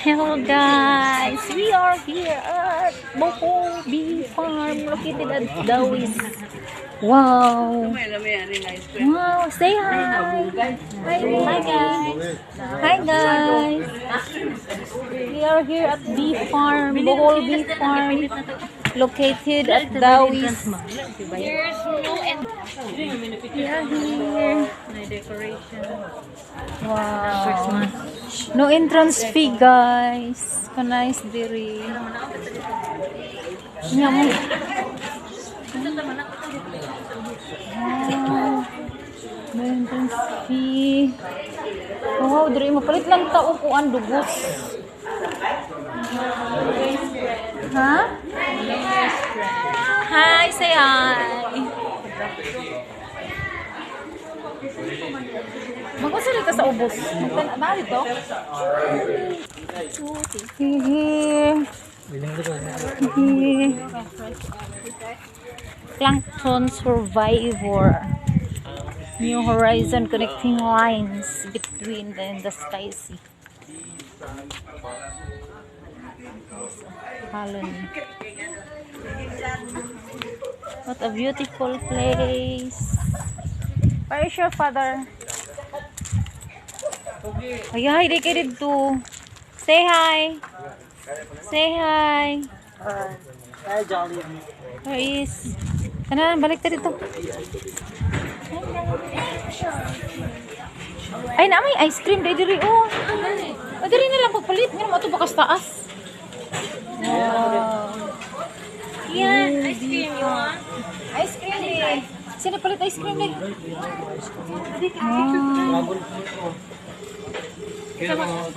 Hello guys, we are here at Bohol Bee Farm located at Dauis. Wow! Wow, say hi! Hi, hi guys! Hi guys! We are here at Bee Farm, Bohol Bee Farm, located at Dauis. There's no end. We are here. May decoration. Wow. Christmas. No entrance fee, guys. Ka-nice diri. Nya mo. Wow. No entrance fee. Wow, diri mapalit lang ta og kuan, dugos. Ha? Hi, say hi. Mag-usa ka sa ubos. Magtan na dito. Hihi. Hihi. Plankton Survivor. New Horizon connecting lines between the sky sea. Colony. What a beautiful place. Where is your father? Ay, hi, di kayo dito. Say hi. Say hi. Hi, Jollibee. Where is? Kana, balik ta dito. Ay, na may ice cream diri diri oh. O diri na lang pagpalit, ngano mo ato bakas taas. Wow. Yeah, ice cream you want? Ice cream di. Sino palit ice cream di? Ah. Kaya mga